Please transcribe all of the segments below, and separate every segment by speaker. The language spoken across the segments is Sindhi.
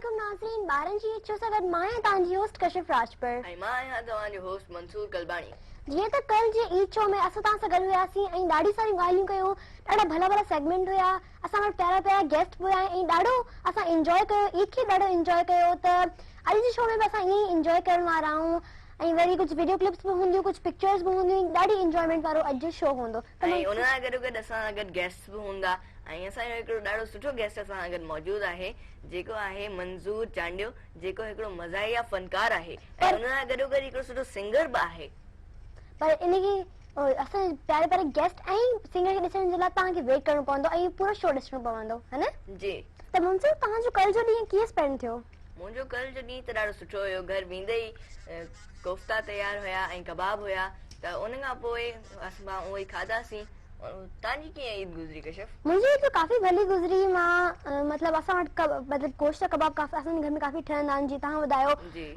Speaker 1: عليڪم ناظرين ٻارن جي عيد شو سان گڏ مان آهيان توهان جي هوسٽ ڪشف راڄپر.
Speaker 2: ۽ مان آهيان توهان جو هوسٽ منصور قلباڻي.
Speaker 1: جيئن ته ڪل جي عيد شو ۾ اسان توهان سان گڏ هياسين ۽ ڏاڍي ساريون ڳالهيون ڪيون ڏاڍا ڀلا ڀلا سيگمينٽ هيا اسان وٽ پيارا پيارا گيسٽ به هيا ۽ ڏاڍو اسان انجواء ڪيو عيد کي ڏاڍو انجواء ڪيو ته اڄ جي شو ۾ به اسان ائين ئي انجواء ڪرڻ وارا آهيون ۽ وري ڪجهه وڊيو ڪلپس به هونديون ڪجهه پڪچرز به هونديون ڏاڍي انجوائمينٽ وارو اڄ جو شو هوندو ته
Speaker 2: ۽ ان سان گڏو گڏ اسان سان گڏ گيسٽس به هوندا ۽ اسان جو هڪڙو ڏاڍو سٺو گيسٽ اسان سان گڏ موجود آهي جيڪو آهي منظور چانڊيو جيڪو هڪڙو مزاحيه فنڪار آهي ۽ ان سان گڏو گڏ هڪڙو سٺو سنگر به آهي.
Speaker 1: پر ان کي اسان جي پياري پياري گيسٽ ۽ سنگر کي ڏسڻ جي لاء توهان کي ويٽ ڪرڻو پوندو ۽ پورو شو ڏسڻو پوندو ها نه؟
Speaker 2: جي.
Speaker 1: ته منصور توهان جو ڪل جو ڏينهن ڪيئن اسپينڊ ٿيو؟
Speaker 2: منهنجو ڪل جو ڏينهن ته ڏاڍو سٺو هيو گهر ويندي ئي ڪوفتا تيار هيا ۽ ڪباب هيا ته ان کان پوء اسان اهي کاڌاسين. توهان جي ڪيئن عيد گذري ڪشف؟
Speaker 1: منهنجي عيد ته ڪافي ڀلي گذري مان مطلب اسان وٽ مطلب گوشت جا ڪباب ڪافي اسان جي گهر ۾ ڪافي ٺهندا آهن جيئن توهان ٻڌايو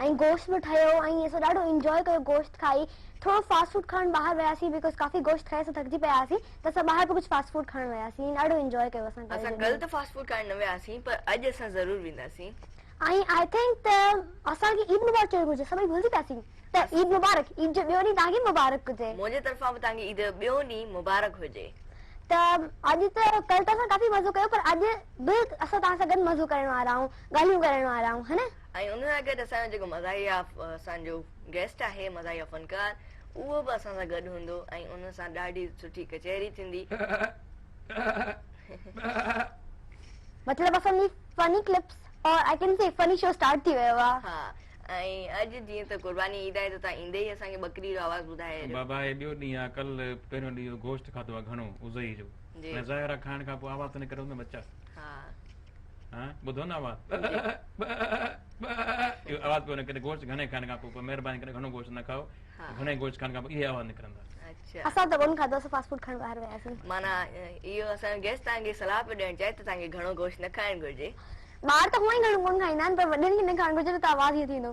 Speaker 1: ۽ گوشت به ٺهيو ۽ اسان ڏاڍو انجواء ڪيو گوشت کائي ٿورو فاسٽ فوڊ کائڻ ٻاهر وياسين because ڪافي گوشت کائي اسان ٿڪجي پيا هئاسين ته اسان ٻاهر به ڪجهه فاسٽ فوڊ کائڻ وياسين ڏاڍو انجواء ڪيو اسان ڪل
Speaker 2: اسان ڪل ته فاسٽ فوڊ کائڻ نه وياسين پر اڄ اسان ضرور وينداسين.
Speaker 1: ۽ I think ته اسان کي عيد مبارڪ چوڻ گهرجي سڀئي ڀلجي پياسين ته عيد مبارڪ عيد جو ٻيو ڏينهن توهان کي مبارڪ هجي.
Speaker 2: منهنجي طرفان به توهان کي عيد جو ٻيو ڏينهن مبارڪ هجي.
Speaker 1: ته اڄ ته ڪل ته اسان ڪافي مزو ڪيو پر اڄ به اسان توهان سان گڏ مزو ڪرڻ وارا آهيون ڳالهيون ڪرڻ وارا آهيون ها نه.
Speaker 2: ۽ ان سان گڏ اسان جو جيڪو مزاحيه اسان جو گيسٽ آهي مزاحيه فنڪار اهو به اسان سان گڏ هوندو ۽ ان سان ڏاڍي سٺي ڪچهري ٿيندي.
Speaker 1: مطلب اسان جي فني ڪلپس اور I can see funny show start ٿي ويو آ.
Speaker 2: ها ۽ اڄ جيئن ته قرباني عيد آهي ته توهان ايندي ئي اسان کي ٻڪري جو آواز ٻڌائي ڇڏيو.
Speaker 3: بابا هي ٻيو ڏينهن آ ڪل پهريون ڏينهن گوشت کاڌو آ گهڻو اضحي جو هاڻي ظاهر آ کائڻ کان پوء آواز ته نڪرندو نه ٻچا.
Speaker 2: ها.
Speaker 3: ها ٻڌو نه آواز اهو آواز پيو نڪري گوشت گهڻي کائڻ کان پوء مهرباني ڪري گهڻو گوشت نه کائو گهڻي گوشت کائڻ کان پوء اهي آواز نڪرندا.
Speaker 1: اسان ته ڪونه کاڌو اسان فاسٽ فوڊ کائڻ ٻاهر وياسين.
Speaker 2: معنيٰ اهو اسان جو گيسٽ توهان کي صلاح پيو ڏيڻ چاهي ته توهان کي گهڻو گوشت نه کائڻ گهرجي.
Speaker 1: ٻار ته هونئن ئي گهڻو ڪونه کائيندا آهن پر وڏن کي نه کائڻ گهرجي نه ته آواز ائين ٿيندو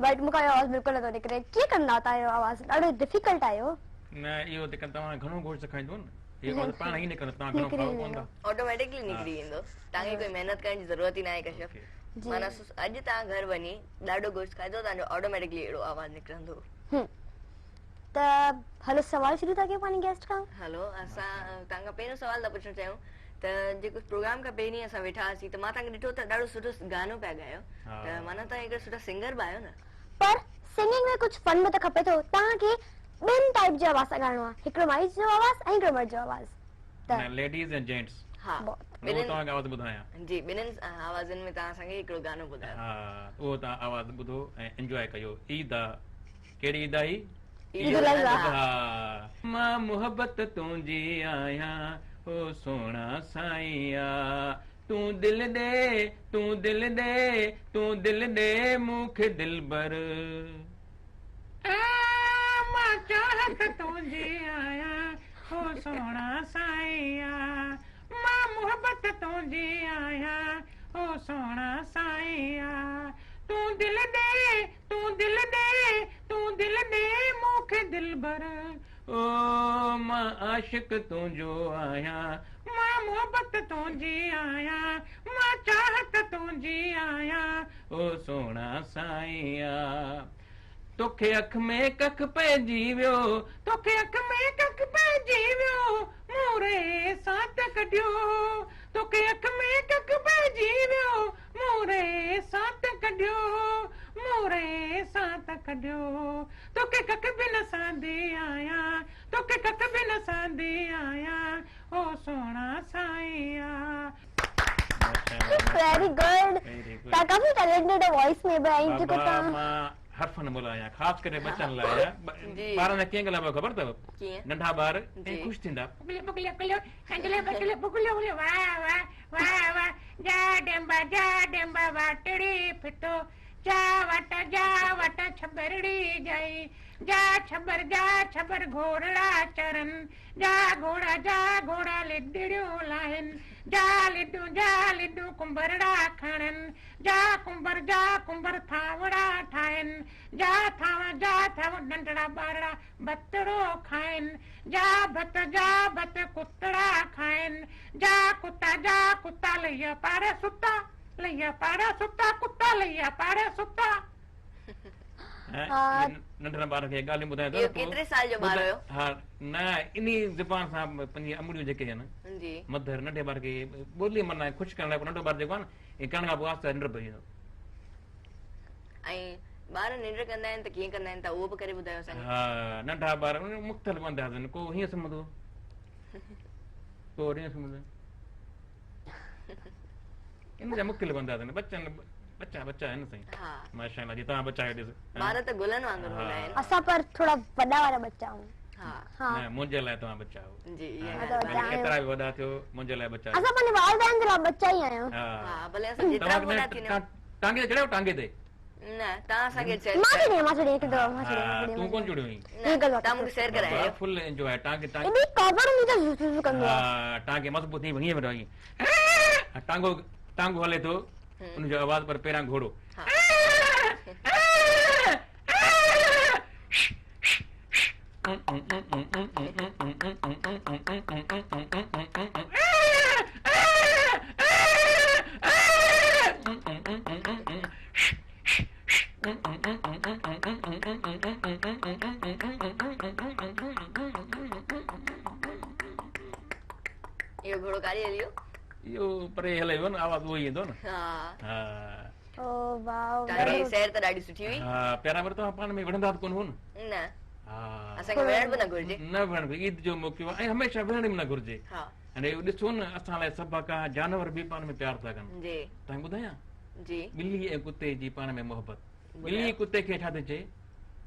Speaker 1: بٽ مون کان اهو آواز بلڪل نٿو نڪري ڪيئن ڪندا توهان اهو آواز ڏاڍو ڊفيڪلٽ آهي اهو.
Speaker 3: نه اهو جيڪڏهن توهان گهڻو گوشت کائيندو نه اهو آواز پاڻ ئي نڪرندو توهان گهڻو کائو ڪونه ٿا.
Speaker 2: آٽوميٽڪلي نڪري ويندو توهان کي ڪوئي محنت ڪرڻ جي ضرورت ئي ناهي ڪشف معنيٰ اڄ توهان گهر وڃي ڏاڍو گوشت کائجو توهان جو آٽوميٽڪلي اهڙو آواز نڪرندو.
Speaker 1: ته هلو سوال شروع ٿا ڪيون پنهنجي گيسٽ کان.
Speaker 2: هلو اسان توهان کان پهريون سوال ٿا پڇڻ چاهيون ته جيڪو پروگرام کان پهرين اسان ويٺا هئاسين ته مان توهان کي ڏٺو ته ڏاڍو سٺو گانو پيا ڳايو ته معنيٰ توهان هڪڙا سٺا سنگر به آهيو نه.
Speaker 1: پر سنگنگ ۾ ڪجهه فن به ته کپي ٿو توهان کي ٻن ٽائيپ جي آواز سان ڳائڻو آهي هڪڙو مائي جو آواز ۽ هڪڙو مرد جو آواز ته.
Speaker 3: نه ليڊيز ۽ جينٽس.
Speaker 2: ها
Speaker 3: اهو توهان کي آواز ٻڌايان.
Speaker 2: جي ٻنهن آوازن ۾ توهان اسان کي هڪڙو گانو ٻڌايو.
Speaker 3: ها اهو توهان آواز ٻڌو ۽ انجواء ڪيو عيد آ. ڪهڙي عيد آهي؟
Speaker 1: عيد الاضحيٰ.
Speaker 3: مان محبت تنهنجي آهيان او سهڻا سائين آ تون دل ڏي تون دل ڏي تون دل ڏي مون کي دلبر مان چاهت تنهنجي آهيان او سهڻا سائين آ مان محبت تنهنجي آهيان او سهڻا سائين آ تون دل ڏي تون دل ڏي، تون دل ڏي مون کي دلبر. او مان عاشق تنهنجو آهيان. مان محبت تنهنجي آهيان. مان چاهت تنهنجي آهيان. او سهڻا سائين آ. توکي اک ۾ ڪک پئجي ويو. توکي اک ۾ ڪک پئجي ويو. مون ري سانت ڪڍيو. توکي اک ۾ ڪک پئجي ويو. مون ري سانت ڪڍيو، مون ري سانت ڪڍيو، توکي ڪک به نه ساندي آهيان، توکي ڪک به نه ساندي آهيان، او سهڻا سائين آ.
Speaker 1: ويري گڊ تان ڪافي ٽيلنٽيڊ آهيو وائس ۾ به ۽ جيڪو
Speaker 3: بابا مان حرف نه ملهايان خاص ڪري ٻچن لاء ٻارن سان ڪيئن ڳالهائبو آهي خبر اٿو ننڍا ٻار خوش ٿيندا پگلي پگلي پگلي ڪنجلي بجلي بگلي بگلي واه واه واه واه جا ڊيمبا جا ڊيمبا واٽڙي ڦٽو جا وٽ جا وٽ ڇٻرڙي ڄائي جا ڇٻر جا ڇٻر گهوڙڙا چرن جا گهوڙا جا گهوڙا لڏڙيون لاهن جا لڏون جا لڏون ڪنڀرڙا کڻن، جا ڪنڀر جا ڪنڀر ٿانوڙا ٺاهن، جا ٿانو جا ٿانو ننڍڙا ٻارڙا ڀتڙو کائن، جا ڀت جا ڀت ڪتڙا کائن، جا ڪتا جا ڪتا لئيا پاڙي ستا، لئيا پاڙي ستا ڪتا لئيا پاڙي ستا.
Speaker 4: ننڍڙن ٻارن کي ڳالهيون ٻڌائي ٿو
Speaker 2: اهو ڪيتري سال جو ٻار هيو؟
Speaker 4: ها نه انهي زبان سان پنهنجي امڙيون جيڪي آهن
Speaker 2: جي
Speaker 4: مڌر ننڍي ٻار کي ٻولي معنيٰ خوش ڪرڻ لاء ننڍو ٻار جيڪو آهي نه ائين ڪرڻ کان پوء آهستي آهستي ننڊ پئجي ويندو.
Speaker 2: ۽ ٻار ننڊ ڪندا آهن ته ڪيئن ڪندا آهن ته اهو به ڪري ٻڌايو اسان کي.
Speaker 4: ها ننڍا ٻار مختلف انداز آهن ڪو هيئن سمهندو ڪو وري هيئن سمهندو ان جا مختلف انداز آهن ٻچن ٻچا ٻچا آهن سائين
Speaker 2: ها
Speaker 4: ماشاءالله جي توهان ٻچا آهيو ڏس
Speaker 2: ٻار ته گلن وانگر هوندا آهن
Speaker 1: اسان پر ٿورا وڏا وارا ٻچا آهيون
Speaker 2: ها
Speaker 1: ها
Speaker 4: نه منهنجي لاء توهان ٻچا آهيو
Speaker 2: جي اها
Speaker 1: ها،
Speaker 2: ڳالهه
Speaker 1: ٻچا آهيون.
Speaker 4: ڪيترا به وڏا ٿيو منهنجي لاء ٻچا آهيو
Speaker 1: اسان پنهنجي والدين جي لاء ٻچا ئي آهيون
Speaker 4: ها
Speaker 2: ها ڀلي اسان جيترا
Speaker 4: توهان
Speaker 2: به وڏا ٿي وڃون
Speaker 4: ٽانگي تي چڙهيو ٽانگي تي
Speaker 2: نه توهان اسان کي سير
Speaker 1: مان چڙهي مان چڙهي هڪ دفعو مان چڙهي
Speaker 4: ها تون ڪون چڙهيو آهين
Speaker 2: نه توهان مون کي سير ڪرايو
Speaker 4: فل انجواء ٽانگي ٽانگي
Speaker 1: ايڏي ڪاوڙ هوندي ته زو زو ڪندو
Speaker 4: آهي ها ٽانگي مضبوط ٿي هيئن ويٺو آهين ٽانگو ٽانگو هلي ٿو ان جو آواز پر پهريان گهوڙو
Speaker 2: اهو گهوڙو ڪاڏي هلي ويو؟
Speaker 4: اهو پري هلي ويو نه آواز اهو ئي ايندو نه.
Speaker 2: ها.
Speaker 4: ها.
Speaker 1: او واو.
Speaker 2: توهان جي سير ته ڏاڍي سٺي هئي.
Speaker 4: ها پيارا پر توهان پاڻ ۾ وڙهندا ته ڪونه هو نه؟
Speaker 2: نه.
Speaker 4: ها.
Speaker 2: اسان کي وڙهڻ به نه گهرجي.
Speaker 4: نه وڙهڻ گهرجي عيد جو موقعو آهي ۽ هميشه وڙهڻ به نه گهرجي.
Speaker 2: ها.
Speaker 4: هاڻي اهو ڏسو نه اسان لاء سڀ ڪا جانور به پاڻ ۾ پيار ٿا ڪن.
Speaker 2: جي.
Speaker 4: توهان کي ٻڌايان؟
Speaker 2: جي.
Speaker 4: ٻلي ۽ ڪتي جي پاڻ ۾ محبت. ٻلي ڪتي کي ڇا ٿي چئي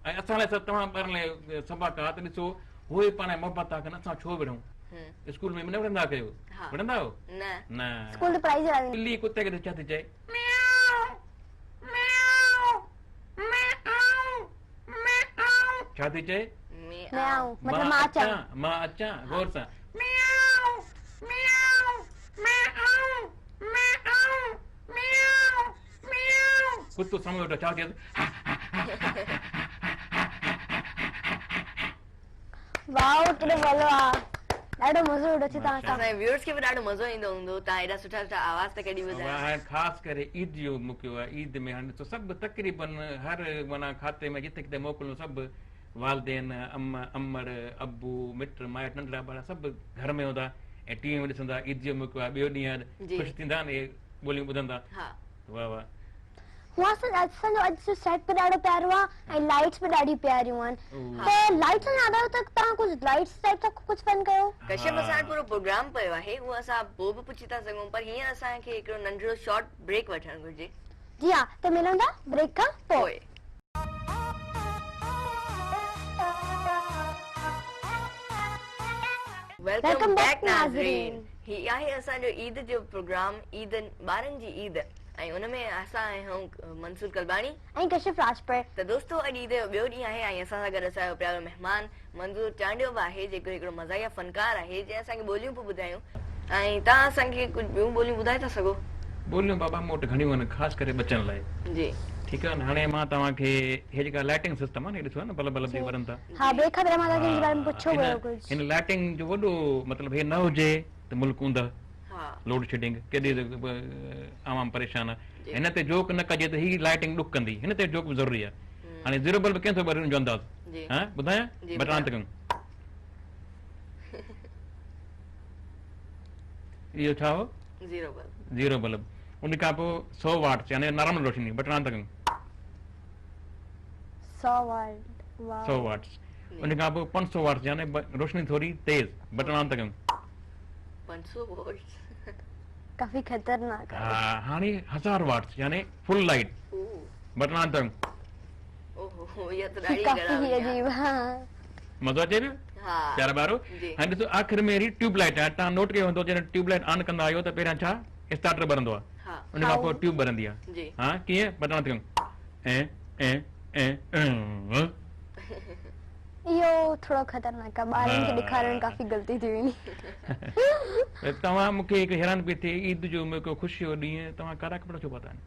Speaker 4: ۽ اسان لاء سڀ توهان ٻارن لاء سبق آ ته ڏسو هو ئي پاڻ ۾ محبت ٿا ڪن اسان ڇو وڙهون اسڪول ۾ به نه وڙهندا ڪيو وڙهندا آهيو
Speaker 2: نه
Speaker 4: نه
Speaker 1: اسڪول ته پڙهائي جي لاء
Speaker 4: ٻلي ڪتي کي ڇا ٿي چئي
Speaker 3: ميائو ميائو ميائو ميائو
Speaker 4: ڇا ٿي چئي
Speaker 1: ميائو مطلب مان اچان
Speaker 4: مان اچان غور سان
Speaker 3: ميائو ميائو ميائو ميائو ميائو
Speaker 4: ڪتو سامهون ويٺو ڇا ٿئي
Speaker 1: واو ڪيڏو ڀلو آ ڏاڍو مزو ايندو اچي توهان سان
Speaker 2: اسان جي ويورز کي به ڏاڍو مزو ايندو هوندو توهان ايڏا سٺا سٺا آواز ته ڪڍي ٻڌايا
Speaker 4: هاڻي خاص ڪري عيد جو موقعو آهي عيد ۾ هاڻي ڏسو سڀ تقريبن هر معنيٰ کاتي ۾ جتي ڪٿي موڪلون سڀ والدين ام امڙ ابو مٽ مائٽ ننڍڙا ٻار سڀ گهر ۾ هوندا ۽ ٽي وي ۾ ڏسندا عيد جو موقعو آهي ٻيو ڏينهن آهي خوش ٿيندا آهن اهي ٻوليون ٻڌندا واه واه.
Speaker 1: هونئن اسان جو اڄ جو سيٽ به ڏاڍو پيارو آ ۽ لائٽس به ڏاڍيون پياريون آهن ته لائٽس سان ياد آيو ته توهان ڪجهه لائٽس ٽائپ سان ڪجهه فن ڪيو.
Speaker 2: ڪشيپ اسان وٽ پورو پروگرام پيو آهي اهو اسان پوء به پڇي ٿا سگهون پر هينئر اسان کي هڪڙو ننڍڙو شارٽ بريڪ وٺڻ گهرجي.
Speaker 1: جي ها ته ملون ٿا بريڪ کان پوء.
Speaker 2: Welcome back ناظرين هي آهي اسان جو عيد جو پروگرام عيد ٻارن جي عيد ۽ ان ۾ اسان آهيون منصور قلباڻي
Speaker 1: ۽ ڪشف راڄپر
Speaker 2: ته دوستو اڄ عيد جو ٻيو ڏينهن آهي ۽ اسان سان گڏ اسان جو پيارو مهمان منظور چانڊيو به آهي جيڪو هڪڙو مزاحيه فنڪار آهي جنهن اسان کي ٻوليون به ٻڌايون ۽ توهان اسان کي ڪجهه ٻيون ٻوليون ٻڌائي ٿا سگهو.
Speaker 4: ٻوليون بابا مون وٽ گهڻيون آهن خاص ڪري ٻچن لاء.
Speaker 2: جي.
Speaker 4: ٺيڪ آهي نه هاڻي مان توهان کي هي جيڪا لائٽنگ سسٽم آهي نه هي ڏسو نه بلب بلب جيڪي ٻرن ٿا.
Speaker 1: ها بريڪ کان پهريان مان توهان کي ان جي باري ۾ پڇيو هيو ڪجهه.
Speaker 4: هن لائٽنگ جو وڏو مطلب هي نه هجي ته ملڪ اوندهه.
Speaker 2: ها.
Speaker 4: لوڊ شيڊنگ ڪيڏي عوام پريشان آهي. هن تي جوڪ نه ڪجي ته هي لائٽنگ ڏک ڪندي هن تي جوڪ به ضروري آهي. هاڻي زيرو بلب ڪئين ٿو ٻري ان جو انداز ها ٻڌايان بٽڻ آن ٿا ڪيون. اهو ڇا هو؟
Speaker 2: Zero bulb.
Speaker 4: زيرو بلب ان کان پوء 100 واٽس يعني نارمل روشني بٽڻ آن ٿا ڪيون.
Speaker 1: 100 واٽ واو
Speaker 4: 100 واٽس ان کان پوء 500 واٽس يعني روشني ٿوري تيز بٽڻ آن ٿا ڪيون.
Speaker 2: 500 واٽس
Speaker 1: ڪافي خطرناڪ آهي.
Speaker 4: ها هاڻي 1000 واٽس يعني فل لائٽ بٽڻ آن ٿا ڪيون.
Speaker 2: اوهو اها ته ڏاڍي
Speaker 1: ڪافي عجيب ها.
Speaker 4: مزو اچي پيو پيارا ٻارو هاڻي ڏسو آخر ۾ وري ٽيوب لائٽ آهي توهان نوٽ ڪيو هوندو جڏهن ٽيوب لائٽ آن ڪندا آهيو ته پهريان ڇا اسٽارٽر ٻرندو آهي ان کان پوء ٽيوب ٻرندي آهي ها ڪيئن بٽڻ ٿيون ۽ ۽ ۽
Speaker 1: اهو ٿورو خطرناڪ آهي ٻارن کي ڏيکارڻ ڪافي غلطي ٿي ويندي.
Speaker 4: توهان مون کي هڪ حيران پئي ٿئي عيد جو موقعو خوشي جو ڏينهن توهان ڪارا ڪپڙا ڇو پاتا آهن؟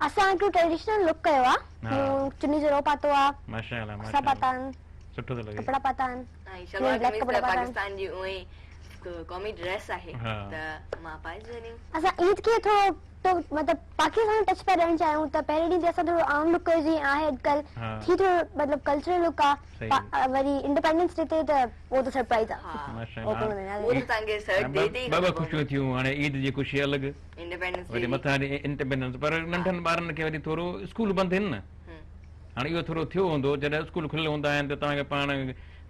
Speaker 1: اسان هڪڙو ٽريڊيشنل لڪ ڪيو آهي مون چني چورو پاتو آهي
Speaker 4: ماشاءالله
Speaker 1: کوسا پاتا آهن
Speaker 4: سٺو ٿو لڳي
Speaker 1: ڪپڙا پاتا آهن
Speaker 2: ۽ شلوار قميص ته پاڪستان جي اونئن ئي قومي ڊريس آهي ته مان پائي ڇڏيم.
Speaker 1: اسان عيد کي ٿورو مطلب پاڪستاني ٽچ پيا ڏيڻ چاهيون ته پهرين ڏينهن تي اسان ٿورو عام لڪ ڪيو جيئن آهي اڄڪلهه هي ٿورو مطلب ڪلچرل لڪ آ وري انڊيپينڊنس ڊي تي ته اهو ته سرپرائز آ
Speaker 4: ماشاءالله
Speaker 2: اهو ته توهان کي سرٽ ڊي تي ئي
Speaker 4: ٻه ٻه خوشيون ٿيون هاڻي عيد جي خوشي الڳ
Speaker 2: انڊيپينڊنس
Speaker 4: وري مٿان انڊيپينڊنس پر ننڍن ٻارن کي وري ٿورو اسڪول بند آهن نه هاڻي اهو ٿورو ٿيو هوندو جڏهن اسڪول کليل هوندا آهن ته توهان کي پاڻ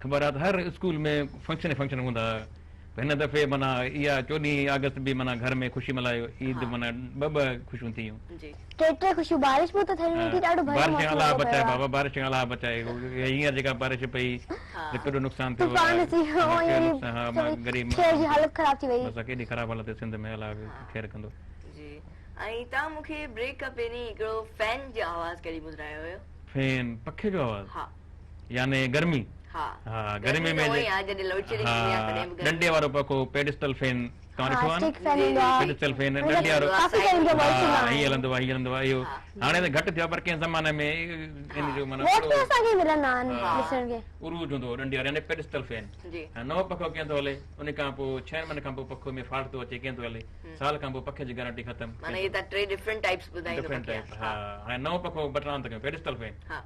Speaker 4: خبر آهي ته هر اسڪول ۾ فنڪشن ئي فنڪشن هوندا هن دفعي معنيٰ اها 14 آگسٽ به معنيٰ گهر ۾ خوشي ملهايو عيد معنيٰ ٻه ٻه خوشيون ٿي ويون.
Speaker 1: ٽي ٽي خوشيون بارش به ته ٿي وئي ٿي ڏاڍو ڀلو
Speaker 4: بارش کان
Speaker 1: موسم
Speaker 4: الله
Speaker 1: لڳو پيو
Speaker 4: بچائي
Speaker 1: آهي.
Speaker 4: بابا بارش کان الله بچائي هينئر جيڪا بارش پئي ته ڪيڏو نقصان ٿيو
Speaker 1: طوفان اچي ويو ۽ وري
Speaker 4: غريب
Speaker 1: شهر جي حالت خراب ٿي وئي.
Speaker 4: بس ڪيڏي خراب حالت سنڌ ۾ الله خير ڪندو.
Speaker 2: جي ۽ توهان مون کي بريڪ کان پهرين هڪڙو فين جو آواز ڪڍي ٻڌرايو هيو.
Speaker 4: فين پکي جو آواز؟
Speaker 2: ها.
Speaker 4: يعني گرمي؟
Speaker 2: ها.
Speaker 4: ها گرمي ۾
Speaker 2: اونئن ئي آ جڏهن لوڊ شيڊنگ ٿيندي آ تڏهن به گرمي.
Speaker 4: ڏنڊي وارو پکو پيڊسٽل فين توهان ڏٺو آ نه؟
Speaker 1: اسٽڪ فين هوندو آ.
Speaker 4: پيڊسٽل فين ڏنڊي وارو
Speaker 1: ڪافي ٽائيم جو ورڪ ٿيندا
Speaker 4: ها هي هلندو آ هي هلندو آ اهو هاڻي ته گهٽ ٿيو آ پر ڪنهن زماني ۾ ان جو معنيٰ
Speaker 1: ڳوٺ ۾ اسان کي ملندا آهن ڏسڻ کي.
Speaker 4: عروج هوندو هو ڏنڊي وارو يعني پيڊسٽل فين.
Speaker 2: جي.
Speaker 4: نئون پکو ڪيئن ٿو هلي ان کان پوء ڇهن مهينن کان پوء پکو ۾ فالٽ ٿو اچي ڪيئن ٿو هلي سال کان پوء پکي جي گارنٽي ختم.
Speaker 2: معنيٰ اهي توهان ٽي ڊفرنٽ ٽائپس ٻڌائيندو
Speaker 4: ڊفرنٽ ٽائپ ها هاڻي نئون پکو بٽڻ آن ٿا ڪيون پيڊسٽل فين.
Speaker 2: ها.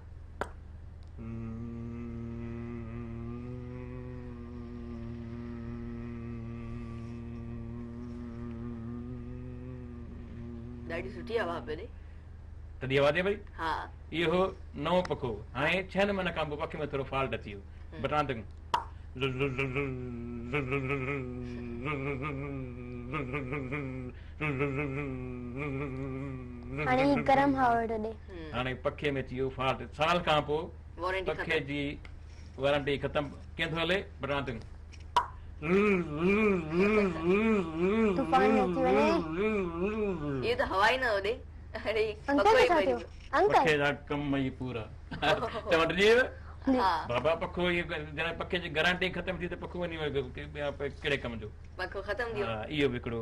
Speaker 2: ڏاڍي سٺي هوا پئي ڏي.
Speaker 4: ٿڌي هوا ٿي پئي؟
Speaker 2: ها.
Speaker 4: اهو نئون پکو هاڻي ڇهن مهينن کان پوء پکي ۾ ٿورو فالٽ اچي ويو بٽڻ آن ٿا ڪيون.
Speaker 1: هاڻي هي گرم هوا ويٺو ڏي.
Speaker 4: هاڻي پکي ۾ اچي ويو فالٽ سال کان پوء پکي جي وارنٽي ختم ڪيئن ٿو هلي بٽڻ آن ٿا ڪيون.
Speaker 1: طوفان ۾ اچي وڃي.
Speaker 2: اهو ته هوا ئي نه ٿو ڏي. اڙي
Speaker 1: انڪل
Speaker 2: پکو ئي
Speaker 1: ڇا
Speaker 2: مري
Speaker 1: ٿيو؟
Speaker 2: ويو.
Speaker 1: انڪل
Speaker 4: پکي جا ڪم ئي پورا. توهان ڊڄي ويو؟ بابا پکو اهو جڏهن پکي جي گارنٽي ختم ٿي ته پکو وڃي ڪهڙي ڪم جو.
Speaker 2: پکو ختم ٿي ويو.
Speaker 4: ها اهو به هڪڙو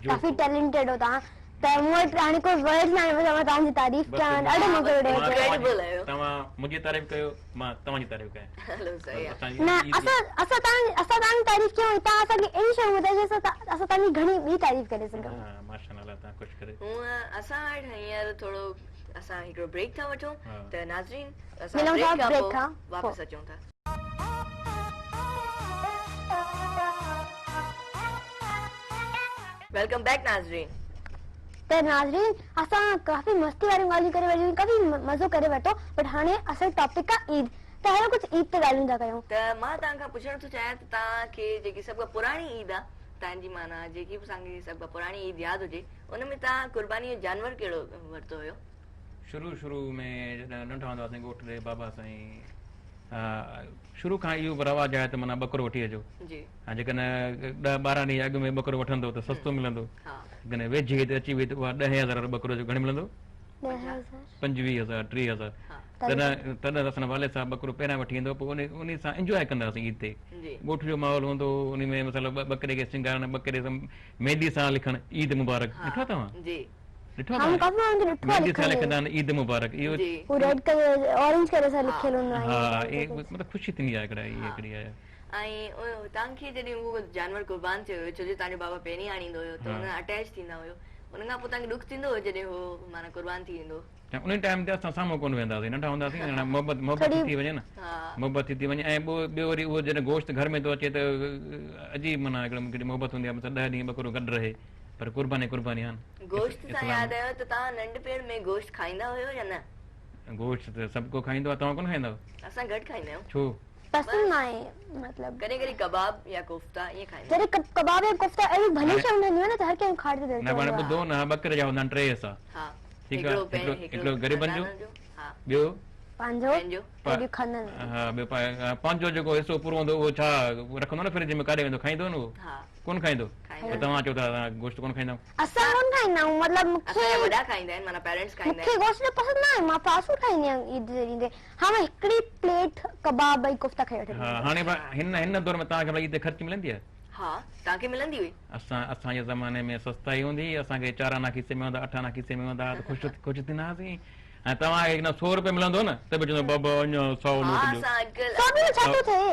Speaker 1: ڪافي ٽيلنٽيڊ هو توهان ته مون وٽ هاڻي ڪوئي ورڊز ناهي بس مان توهان جي تعريف ڪيان ڏاڍو مزو ايندو
Speaker 2: آهي.
Speaker 4: توهان منهنجي تعريف ڪيو مان توهان جي تعريف ڪيان.
Speaker 2: هلو صحيح آهي.
Speaker 1: نه اسان اسان توهان اسان توهان جي تعريف ڪيون ۽ توهان اسان کي اهڙي شيون ٻڌايو جنهن سان اسان توهان جي گهڻي ٻي تعريف ڪري سگهون.
Speaker 4: ها ماشاءالله الله توهان خوش ڪري.
Speaker 2: هونء اسان وٽ هينئر ٿورو اسان هڪڙو بريڪ ٿا وٺون ته ناظرين اسان
Speaker 1: ملون ٿا
Speaker 2: بريڪ
Speaker 1: بريڪ
Speaker 2: کان
Speaker 1: کان
Speaker 2: پوء واپس اچون ٿا. Welcome back ناظرين.
Speaker 1: ته ناظرين اسان ڪافي مستي واريون ڳالهيون ڪري ورتيون ڪافي مزو ڪري ورتو بٽ هاڻي اصل ٽاپڪ آ عيد ته هلو ڪجهه عيد تي ڳالهيون ٿا ڪيون.
Speaker 2: ته مان توهان کان پڇڻ ٿو چاهيان ته توهان کي جيڪي سڀ کان پراڻي عيد آ توهان جي معنيٰ جيڪي به اسان کي سڀ کان پراڻي عيد ياد هجي ان ۾ توهان قرباني جو جانور ڪهڙو ورتو هيو؟
Speaker 4: شروع شروع ۾ جڏهن ننڍا هوندا هئاسين ڳوٺ ڏي بابا سائين شروع کان اهو به رواج آهي ته معنيٰ ٻڪرو وٺي اچو ۽ جيڪڏهن ڏهه ٻارهن ڏينهن اڳ ۾ ٻڪرو وٺندو ته سستو ملندو جيڪڏهن ويجهي عيد اچي وئي ته اها ڏهين هزار وارو ٻڪرو جو گهڻي ملندو 25 هزار 30 هزار تڏهن تڏهن اسان والد صاحب ٻڪرو پهريان وٺي ايندو پوء ان سان انجواء ڪندا هئاسين عيد تي ڳوٺ جو ماحول هوندو هو ان ۾ مثلا ٻڪري کي سينگارڻ ٻڪري سان ميندي سان لکڻ عيد مبارڪ ڏٺو توهان ڏٺو
Speaker 1: ها مون ڪافي ماڻهن کي ڏٺو آهي
Speaker 4: ميندي سان
Speaker 1: لکندي.
Speaker 4: لکندا آهن عيد مبارڪ اهو
Speaker 1: هو ريڊ ڪلر اورينج ڪلر سان لکيل هوندو آهي
Speaker 4: ها اهي مطلب خوشي ٿيندي آهي هڪڙا اهي هڪڙي آهي.
Speaker 2: ۽ توهان کي جڏهن اهو جانور قربان ٿيو هيو ڇو جو توهان جو بابا پهرين آڻيندو هيو ته ان سان اٽيچ ٿيندا هيو ان کان پوء توهان کي ڏک ٿيندو هو جڏهن هو معنيٰ قربان ٿي ويندو هو؟
Speaker 4: ۽ انهي ٽائيم تي اسان سامهون ڪونه ويندا هئاسين ننڍا هوندا هئاسين هاڻي محبت محبت ٿي ٿي وڃي نه محبت ٿي ٿي وڃي ۽ ٻيو وري اهو جڏهن گوشت گهر ۾ ٿو اچي ته عجيب معنيٰ هڪڙي محبت هوندي آهي مثلا 10 ڏينهن ٻڪرو گڏ رهي پر قرباني قرباني آهي نه.
Speaker 2: گوشت سان ياد آيو ته توهان ننڍپڻ ۾ گوشت کائيندا هيو يا نه؟
Speaker 4: گوشت ته سڀ ڪو کائيندو آهي توهان ڪونه کائيندا آهيو؟
Speaker 2: اسان گهٽ کائيندا آهيون.
Speaker 4: ڇو؟
Speaker 1: پسند ناهي مطلب.
Speaker 2: ڪڏهن ڪڏهن ڪباب يا ڪوفتا ائين کائيندا
Speaker 1: آهيون. جڏهن ڪباب يا ڪوفتا اهڙيون ڀليون شيون ٺهنديون آهن نه ته هر ڪنهن کي کائڻ تي دل
Speaker 4: نه پاڻ
Speaker 1: چوندو آهي.
Speaker 4: ٻڌو نه ٻڪري جا هوندا آهن ٽي حصا.
Speaker 2: ها
Speaker 4: ٺيڪ آهي
Speaker 2: هڪڙو
Speaker 4: هڪڙو غريبن جو
Speaker 2: ها
Speaker 4: ٻيو
Speaker 1: پنهنجو
Speaker 2: پنهنجو.
Speaker 1: ۽ ٻيو کائيندا آهن.
Speaker 4: ها ٻيو پنهنجو جيڪو حصو پورو هوندو اهو ڇا رکندو نه فرج ۾ ڪاڏي ويندو کائيندو نه اهو؟
Speaker 2: ها.
Speaker 4: ڪونه کائيندو؟
Speaker 2: کائيندو.
Speaker 4: پوء توهان چئو ٿا اسان گوشت ڪونه کائيندا آهيون.
Speaker 1: اسان ڪونه کائيندا آهيون مطلب مونکي
Speaker 2: اسان جا وڏا کائيندا آهن معنيٰ پيرنٽس کائيندا
Speaker 1: مونکي
Speaker 2: آهن.
Speaker 1: گوشت نه پسند ناهي مان فاسٽ فوڊ کائيندي آهيان عيد جي ڏينهن تي ها مان هڪڙي پليٽ ڪباب ۽ ڪوفتا کائي وٺندي
Speaker 4: ها
Speaker 1: آهيان.
Speaker 4: هاڻي هن هن دور ۾ توهان کي ڀلا عيد تي خرچي ملندي آهي؟
Speaker 2: ها توهان کي ملندي هئي؟
Speaker 4: اسان اسان جي زماني ۾ سستائي هوندي هئي اسان کي چار آنا کيسي ۾ هوندا اٺ آنا کيسي ۾ هوندا ته خوش خوش ٿيندا هئاسين ۽ توهان کي نه سو روپيه ملندو نه ته به چوندو بابا اڃا سو
Speaker 2: ها
Speaker 4: نوٽ ڏيو.
Speaker 2: اسان اڄڪلهه
Speaker 1: سو به ڇا ٿو ٿئي؟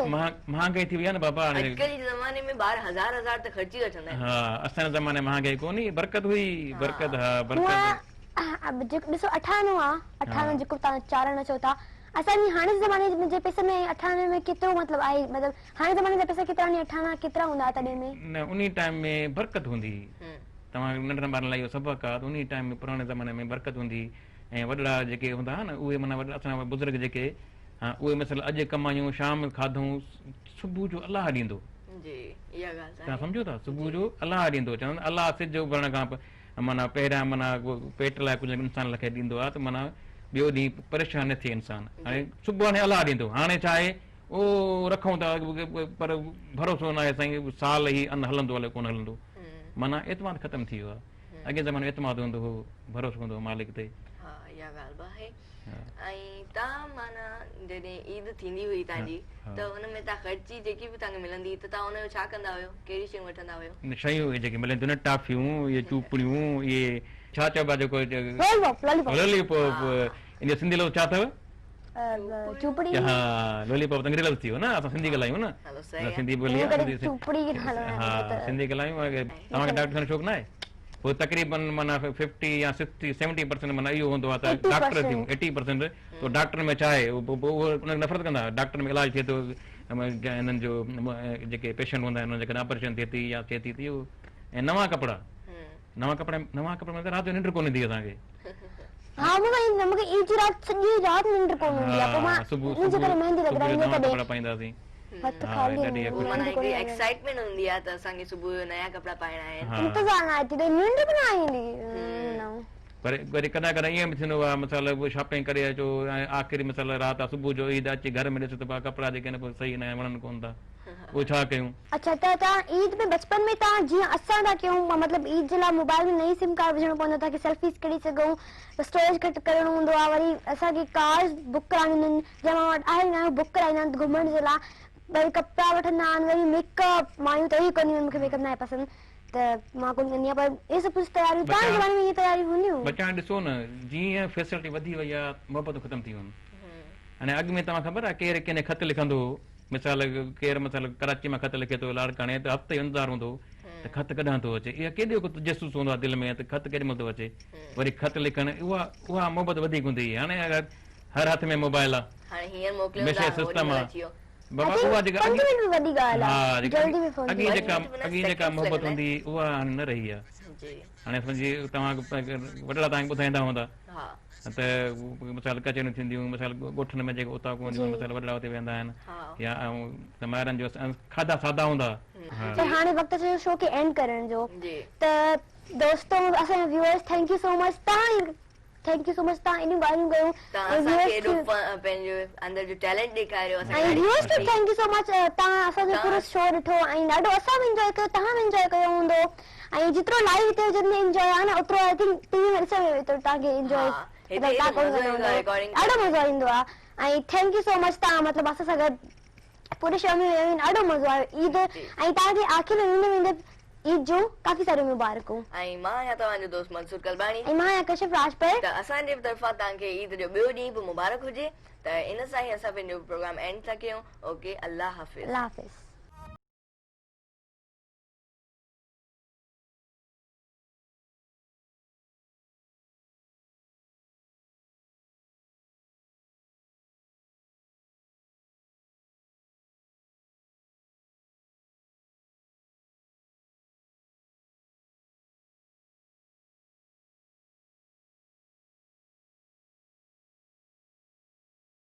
Speaker 4: مهانگائي ٿي وئي آهي نه بابا هاڻي.
Speaker 2: اڄڪلهه جي زماني ۾ ٻار هزار هزار ته خرچي وٺندا آهن.
Speaker 4: ها اسان جي زماني ۾ مهانگائي ڪونه هئي برڪت هئي برڪت ها برڪت.
Speaker 1: هونء جيڪو ڏسو اٺ آنو آ اٺ آنو جيڪو توهان چار آنا چئو ٿا اسان جي هاڻي جي زماني جي پئسن ۾ ۽ اٺ آني ۾ ڪيترو مطلب آهي مطلب هاڻي زماني جا پئسا ڪيترا آهن اٺ آنا ڪيترا هوندا تڏهن ۾.
Speaker 4: نه انهي ٽائيم ۾ برڪت هوندي هئي. توهان ننڍڙن ٻارن لاء اهو سبق آ ته انهي ٽائيم ۾ پراڻي زماني ۾ برڪت هوندي هئي ۽ وڏڙا جيڪي هوندا ها نه اهي معنيٰ وڏڙا اسان جا بزرگ جيڪي ها اهي مثال اڄ ڪمايون شام کاڌئون صبح جو الله ڏيندو.
Speaker 2: جي اها ڳالهه ته
Speaker 4: توهان
Speaker 2: آهي.
Speaker 4: سمجهو ٿا صبح جو الله ڏيندو چوندا آهن الله سج اڀرڻ کان معنيٰ پهريان معنيٰ پيٽ لاء ڪجهه انسان کي ڏيندو آ ته معنيٰ ٻيو ڏينهن پريشان نه ٿئي انسان هاڻي صبح هاڻي الله ڏيندو هاڻي ڇا آهي او رکون ٿا پر ڀروسو ناهي سائين سال هي ان هلندو الائي ڪونه هلندو. معنيٰ اعتماد ختم ٿي ويو آهي. اڳئين زماني ۾ اعتماد هوندو هو، ڀروسو هوندو هو مالڪ تي.
Speaker 2: ها اها ڳالهه به آهي ۽ توهان معنيٰ جڏهن عيد ٿيندي هئي توهان جي ته ان ۾ توهان خرچي جيڪي به توهان کي ملندي هئي ته توهان ان جو ڇا ڪندا هيو ڪهڙيون شيون وٺندا هيو؟
Speaker 4: شيون اهي جيڪي ملن ٿيون نه ٽافيون اهي چوپڙيون اهي ڇا چئبو آهي جيڪو
Speaker 1: لولي پاپ
Speaker 4: لولي پاپ ان جو سنڌي لفظ ڇا اٿو؟
Speaker 1: چوپڙي
Speaker 4: ها لولي پاپ ته انگريزي لفظ ٿي ويو نه اسان سنڌي ڳالهايون نه سنڌي ٻولي
Speaker 1: چوپڙي
Speaker 4: ها سنڌي ڳالهايون توهان کي ڊاڪٽر ٿيڻ جو شوق نه آهي پوء تقريبن معنيٰ ففٽي يا سڪسٽي سيونٽي پرسنٽ معنيٰ اهو هوندو آهي ته ڊاڪٽر ٿيون ايٽي پرسنٽ تو ڊاڪٽر ۾ ڇا آهي پوء اهو ان کي نفرت ڪندا ڊاڪٽر ۾ علاج ٿئي ٿو هنن جو جيڪي پيشنٽ هوندا آهن انهن جي ڪڏهن آپريشن ٿئي ٿي يا ٿئي ٿي ته اهو ۽ نوان ڪپڙا نوان ڪپڙا نوان ڪپڙا ملندا رات جو ننڊ ڪونه ايندي اسان کي
Speaker 1: ها مون کي عيد جي رات سڄي رات ننڊ ڪونه ايندي آهي پوء مان ان جي ڪري مهندي لڳرائيندي آهيان
Speaker 4: ڪڏهن ڪپڙا پائينداسين
Speaker 1: هٿ خالي
Speaker 2: معنيٰ هڪڙي ايڪسائٽمينٽ هوندي آهي ته اسان کي صبح جو نيا ڪپڙا پائڻا آهن
Speaker 1: انتظار نه آهي ته ننڊ به نه ايندي
Speaker 4: پر وري ڪڏهن ڪڏهن ائين به ٿيندو آهي مثال شاپنگ ڪري اچو ۽ آخري مثال رات آهي صبح جو عيد اچي گهر ۾ ڏسو ته ڪپڙا جيڪي آهن صحيح نه آهن وڻن ڪونه ٿا پوء ڇا ڪيون.
Speaker 1: اڇا ته توهان عيد ۾ بچپن ۾ توهان جيئن اسان ٿا ڪيون مطلب عيد جي لاء موبائل ۾ نئين سم ڪارڊ وجهڻو پوندو آهي تاڪه سيلفيز ڪڍي سگهون اسٽوريج گهٽ ڪرڻو هوندو آهي وري اسان کي ڪارز بڪ ڪرائڻيون هونديون آهن جنهن مان وٽ آهي نه آهي بڪ ڪرائيندا آهن گهمڻ جي لاء وري ڪپڙا وٺندا آهن وري ميڪ اپ مايون ته اهي ڪنديون آهن مون کي ميڪ اپ ناهي پسند ته مان ڪونه ڪندي آهيان پر اهي سڀ ڪجهه تياريون توهان جي زماني ۾ ائين تياريون هونديون هيون.
Speaker 4: ٻچا ڏسو نه جيئن فيسلٽي وڌي وئي آهي محبتون ختم ٿي ويون آهن هاڻي اڳ ۾ توهان خبر آهي ڪير ڪنهن کي خط لکندو هو مثال ڪير مثال ڪراچي مان خط لکي ٿو لاڙڪاڻي ته هفتي جو انتظار هوندو هو ته خط ڪڏهن ٿو اچي اها ڪيڏو هڪ تجسس هوندو آهي دل ۾ ته خط ڪيڏي مهل ٿو اچي وري خط لکڻ اها اها محبت وڌيڪ هوندي هئي هاڻي هر هٿ ۾ موبائل آهي
Speaker 2: هاڻي هينئر موڪليو
Speaker 4: ميسيج سسٽم آهي بابا اها جيڪا
Speaker 1: پنج منٽ به وڏي ڳالهه آهي جلدي به فون
Speaker 4: اڳي جيڪا اڳي جيڪا محبت هوندي هئي اها هاڻي نه رهي آهي هاڻي سمجهي توهان وڏڙا توهان کي ٻڌائيندا هوندا ته مثال ڪچهريون ٿينديون مثال ڳوٺن ۾ جيڪي اوطاقون هونديون آهن مثال وڏڙا اتي ويهندا آهن يا ته مائرن جو کاڌا سادا هوندا
Speaker 1: ها. پر هاڻي وقت اچي ويو شو کي اينڊ ڪرڻ جو ته دوستو اسان جا viewers thank you so much توهان thank you so مچ توهان ايڏيون ڳالهيون ڪيون
Speaker 2: توهان اسان کي ايڏو پنهنجو اندر جو ٽيلنٽ ڏيکاريو اسان
Speaker 1: ۽ ويورز کي thank you so مچ توهان اسان جو پورو شو ڏٺو ۽ ڏاڍو اسان به انجوائي ڪيو توهان به انجوائي ڪيو هوندو ۽ جيترو لائيو هتي هجڻ ۾ انجوائي آهي نه اوترو I think T V ۾ ڏسڻ ۾ ايترو توهان کي انجوائي ڏاڍو مزو ايندو آهي ۽ thank you so مچ توهان مطلب اسان سان گڏ پوري شو ۾ ويا ڏاڍو مزو آيو عيد ۽ توهان کي آخر ۾ ويندي ويندي عيد جون ڪافي ساريون مبارڪون.
Speaker 2: ۽ مان آهيان توهان جو دوست منصور قلباڻي.
Speaker 1: ۽ مان آهيان ڪشف راڄپر.
Speaker 2: ته اسان جي طرفان توهان کي عيد جو ٻيو ڏينهن به مبارڪ هجي ته ان سان ئي اسان پنهنجو پروگرام اينڊ ٿا ڪيون اوڪي الله حافظ.
Speaker 1: الله حافظ.